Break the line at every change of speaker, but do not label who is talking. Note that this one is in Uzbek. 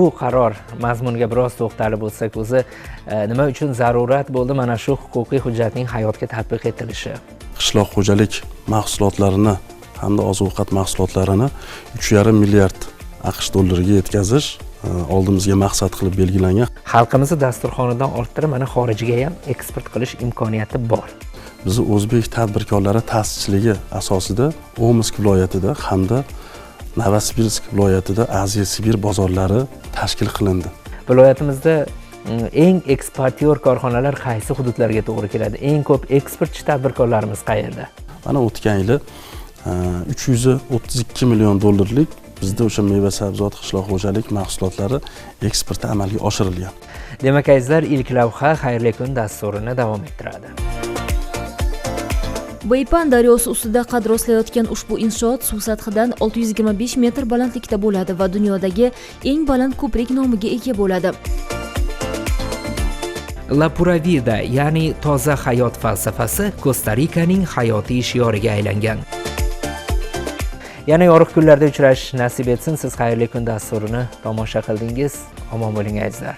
Bu qaror mazmuniga biroz to'xtalib o'tsak, o'zi nima uchun zarurat bo'ldi mana shu huquqiy hujjatning hayotga tatbiq etilishi?
Qishloq xo'jalik mahsulotlarini hamda oziq ovqat mahsulotlarini 3,5 milliard AQSh dollariga yetkazish oldimizga maqsad qilib belgilangan.
Xalqimizni dasturxonidan orttirib, mana xorijga ham eksport qilish imkoniyati bor.
Bizni o'zbek tadbirkorlari ta'sischiligi asosida Omsk viloyatida hamda Novosibirsk viloyatida Aziya Sibir bozorlari tashkil qilindi.
Viloyatimizda eng eksportyor korxonalar qaysi hududlarga to'g'ri keladi? Eng ko'p eksportchi tadbirkorlarimiz qayerda?
Mana o'tgan yili 332 million dollarlik bizda o'sha meva sabzavot, qishloq xo'jalik mahsulotlari eksporti amalga oshirilgan.
Demak, azizlar, "Ilk lavha" "Xayrli kun" dasturini davom ettiradi.
Beypan daryosi ustida qad rostlayotgan ushbu inshoot suv sathidan 625 metr balandlikda bo'ladi va dunyodagi eng baland ko'prik nomiga ega bo'ladi.
La Pura Vida, ya'ni toza hayot falsafasi Kosta Rikaning hayotiy shioriga aylangan. Yana yorug' kunlarda uchrashish nasib etsin. Siz "Xayrli kun" dasturini tomosha qildingiz. Omon bo'ling, azizlar.